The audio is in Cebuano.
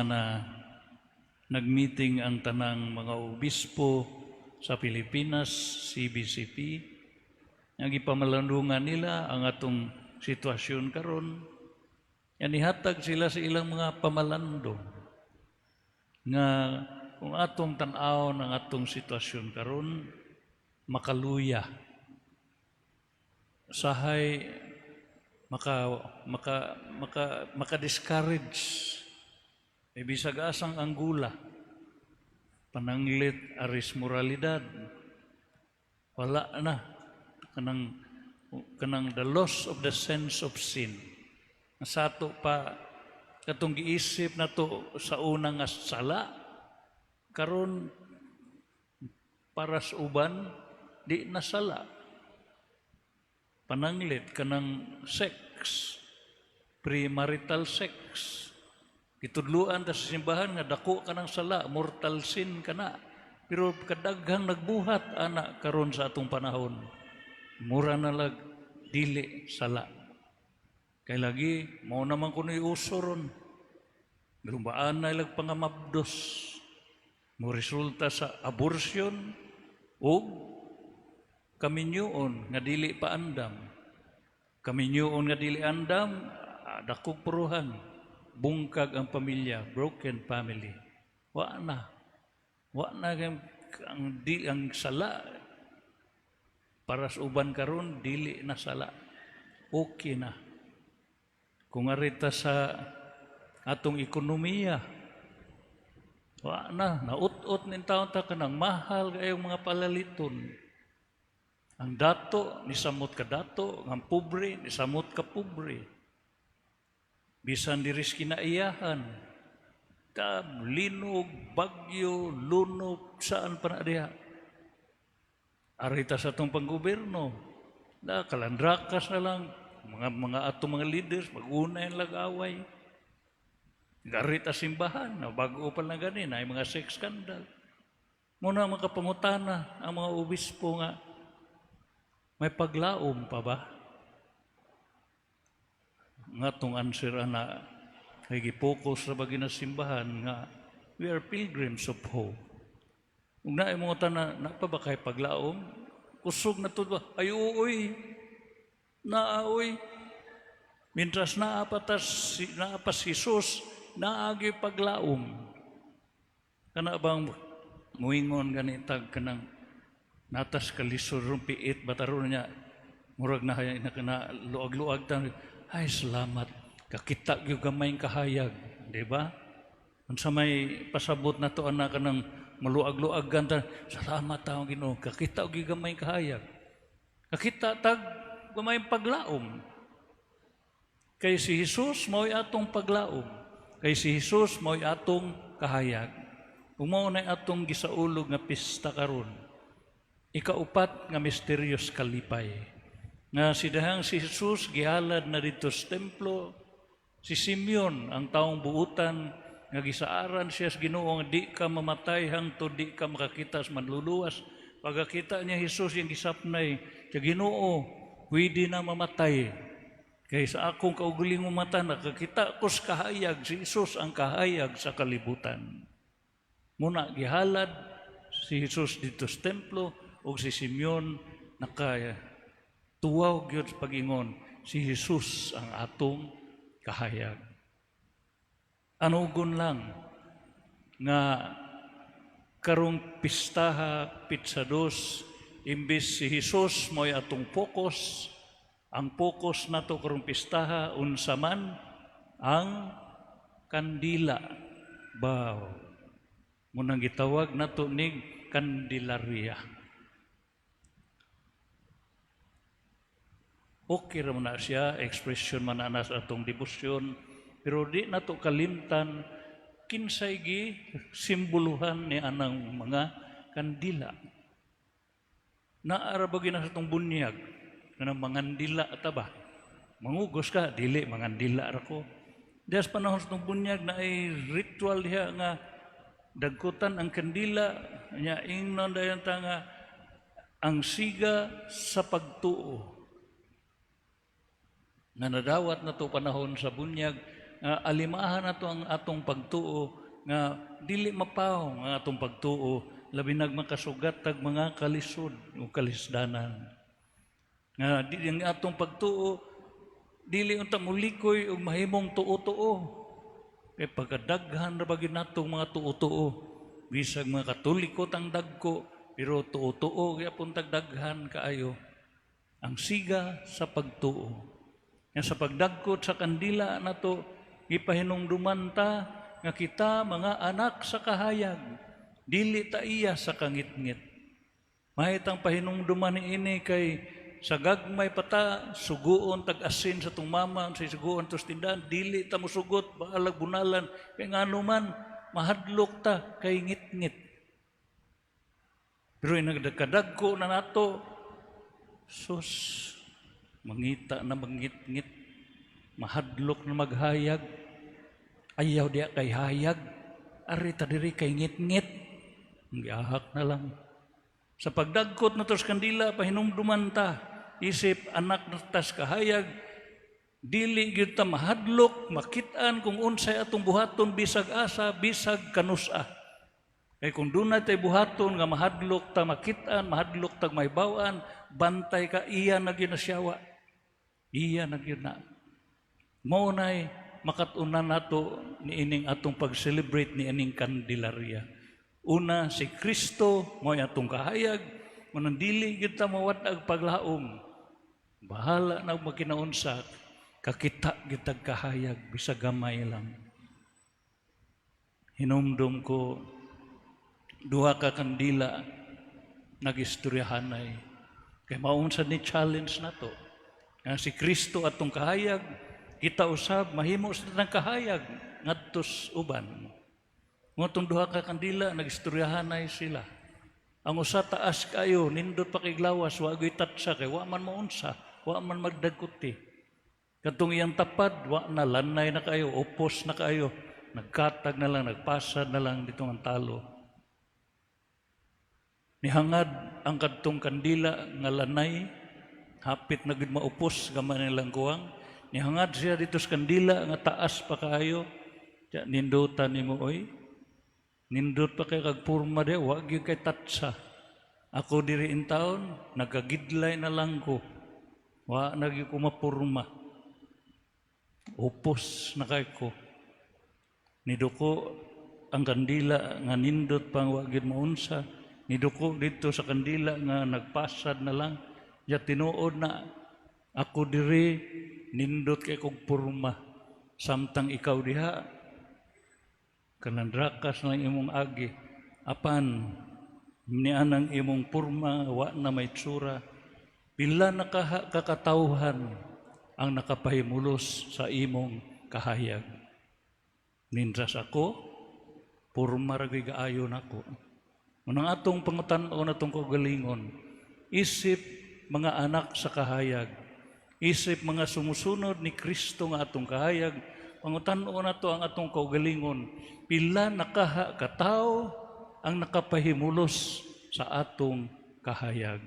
Na nagmeeting ang tanang mga obispo sa Pilipinas, CBCP. Ang gipamalandungan nila ang atong sitwasyon karon. Yan, nihatag sila sa ilang mga pamalandong nga kung atong tan-aw ang atong sitwasyon karon, makaluya. Sahay maka maka maka maka-discourage. May bisag asang anggula. Pananglit aris moralidad. Wala na kanang the loss of the sense of sin. Sa ato pa katong giisip nato sa unang nga sala, karon para sa uban di na sala. Pananglit kanang sex, premarital sex. Gitudluan ta sa simbahan nga dako kanang sala, mortal sin kana. Pero kadaghang nagbuhat ana karon sa atong panahon. Mura na lag dili sala. Kay lagi mao naman kuno uso ron. Lumbaan na ilag pangamabdos. Mo resulta sa abortion ug kaminyoon nga dili pa andam. Kaminyoon nga dili andam, dakog puruhan. Bungkag ang pamilya, broken family. Wa na. Wa na ang sala para sa uban karon dili na sala. Okay na. Kung arita sa atong ekonomiya, wa na, naut-ut nin taon ta kanang mahal kayong mga palaliton. Ang dato, nisamot ka dato, ang pobre, nisamot ka pobre. Bisan diri sa kinaiyahan, ka linog, bagyo, lunok, saan pa na diha. Arita sa atong panggobyerno, na kalandrakas na lang, mga atong mga leaders, mag-una yung lagaway. Garita simbahan, na bago pa lang gani, na mga sex scandal. Muna makapangutana ang mga obispo nga, may paglaom pa ba? Nga tong answer ana, kay gipokus sa bagay na simbahan nga we are pilgrims of hope. Ug naay mga tana, na pa ba kay paglaom? Kusog na to ba? Ay uoy, naaoy. Mientras naa pa tas, naa pa si Jesus, naagi paglaom. Kana bang muingon ganitag kanang natas kalisod ron piit bataron niya, murag na na luag-luag ta, ay salamat, kakita gyud gamay kahayag, di ba? Unsa may pasabot na to ana, kanang maluag-luag ganta, salamat taong Ginoo, kakita og gamay kahayag, kakita tag gamay paglaom, kay si Jesus mao'y atong paglaom, kay si Jesus mao'y atong kahayag. Ug mao na atong gisaulog nga pista karon, ikaupat nga misteryos, kalipay. Nga si dahang si Jesus gihalad na dito sa templo, si Simeon, ang taong buutan nga gisaaran siya sa Ginoo nga di ka mamatay hangtod di ka makakita sa manluluwas. Pagkakita niya Jesus, yung gisapnay sa Ginoo, pwede na mamatay. Kay sa akong kaugalingong mata nakakita ko sa kahayag, si Jesus ang kahayag sa kalibutan. Muna gihalad si Jesus dito sa templo ug si Simeon naka tuwaw gyud sa pag-ingon, si Jesus ang atong kahayag. Anugon lang nga karong pistaha, petsa 2, imbis si Jesus mo'y atong focus, ang focus nato karong pistaha unsa man? Ang kandila. Baw. Munang gitawag nato ning Candelaria. Okay ra man na siya, expression man na sa atong debosyon, pero di nato kalimtan kinsay gi simboluhan ni anang mga kandila. Naara ba gina sa atong bunyag kanang mangandila ta ba? Mangugos ka, dili mangandila ra ko. Diya sa panahon sa atong bunyag na ay ritual diha nga dagkutan ang kandila nya, ingnon dayon ta nga ang siga sa pagtuo nga nadawat na to panahon sa bunyag. Nga alimahan nato ang atong pagtuo nga dili mapahong ang atong pagtuo, labi nag makasugat tag mga kalisod o kalisdanan. Nga di ang atong pagtuo dili unta mulikoy ug mahimong tuo-tuo. Kay pagkadaghan ra ba gyud natong mga tuo-tuo, bisag mga Katoliko tang dagko, pero tuo-tuo gyapon tag daghan kaayo. Ang siga sa pagtuo. Nga sa pagdagkot sa kandila nato, gipahinumduman ta nga kita mga anak sa kahayag, dili ta iya sa kangitngit. Mahitang pahinumduman niini kay sa gagmay pa ta, suguon tag asin sa atong mama, sa suguon tos tindahan, dili ta mosugot, baalag bunalan, kay ngano man, mahadlok ta kay ngitngit. Pero nagkadagko na nato, sus, mangita na mangitngit, mahadlok na maghayag, ayaw diya kay hayag, ari ta diri kay ngitngit, giahak na lang. Sa pagdagkot na tos kandila, pahinumduman ta, isip anak na tas kahayag, dili gyud ta mahadlok, makit-an kung unsay atong buhaton bisag asa, bisag kanusa. Kay kung dunay tay buhaton nga mahadlok ta makit-an, mahadlok tag mahibaw-an, bantay ka, iya na gyud na siyawa. Iya na gyud na. Mao nay makat-unan nato niining atong pag-celebrate ni ining Candelaria. Una, si Kristo mao atong kahayag, manang dili gyud ta mawad-ag paglaom. Bahala na magkinaunsa, kakita gyud tag kahayag bisag gamay lang. Hinumdum ko duha ka kandila nagistoryahanay. Kay maunsa ni challenge nato. Nga si Kristo atong kahayag, kita usab mahimo sa tanang kahayag ngadtos uban. Ngatong duha ka kandila nagistoryahanay sila. Ang usa taas kayo, nindot pa kay glawas, wa gyud tatsa kay wa man maunsa, wa man magdagkuti. Katong iyang tapad, wa na, lanay na kayo, upos na kayo, nagkatag na lang, nagpasad na lang dito ang talo. Nihangad ang kadtong kandila nga lanay, hapit na gid maupos gamay nilang kuwang. Nihangad siya dito sa kandila nga taas pa kaayo. Tiya, nindutan nimo oy. Nindot pa kay kag purma de, wa gyud kay tatsa. Ako diri in town, nagagidlay na lang ko. Wa na gyud ko mapurma. Upos na kay ko. Niduko ang kandila nga nindot pang wa gyud maunsa. Niduko dito sa kandila nga nagpasad na lang. Ya tinuod na ako diri nindot kay kog purma. Samtang ikaw diha kalandrakas lang imong agi, apan nianang imong purma wa na may tsura. Pila na kakatawhan ang nakapahimulos sa imong kahayag? Mintras ako, purma ra gyud gaayo nako. Unang atong pangutan-on atong kaugalingon, isip mga anak sa kahayag, isip mga sumusunod ni Kristo nga atong kahayag, pangutan-on nato ang atong kaugalingon, pila nakaha katawo ang nakapahimulos sa atong kahayag?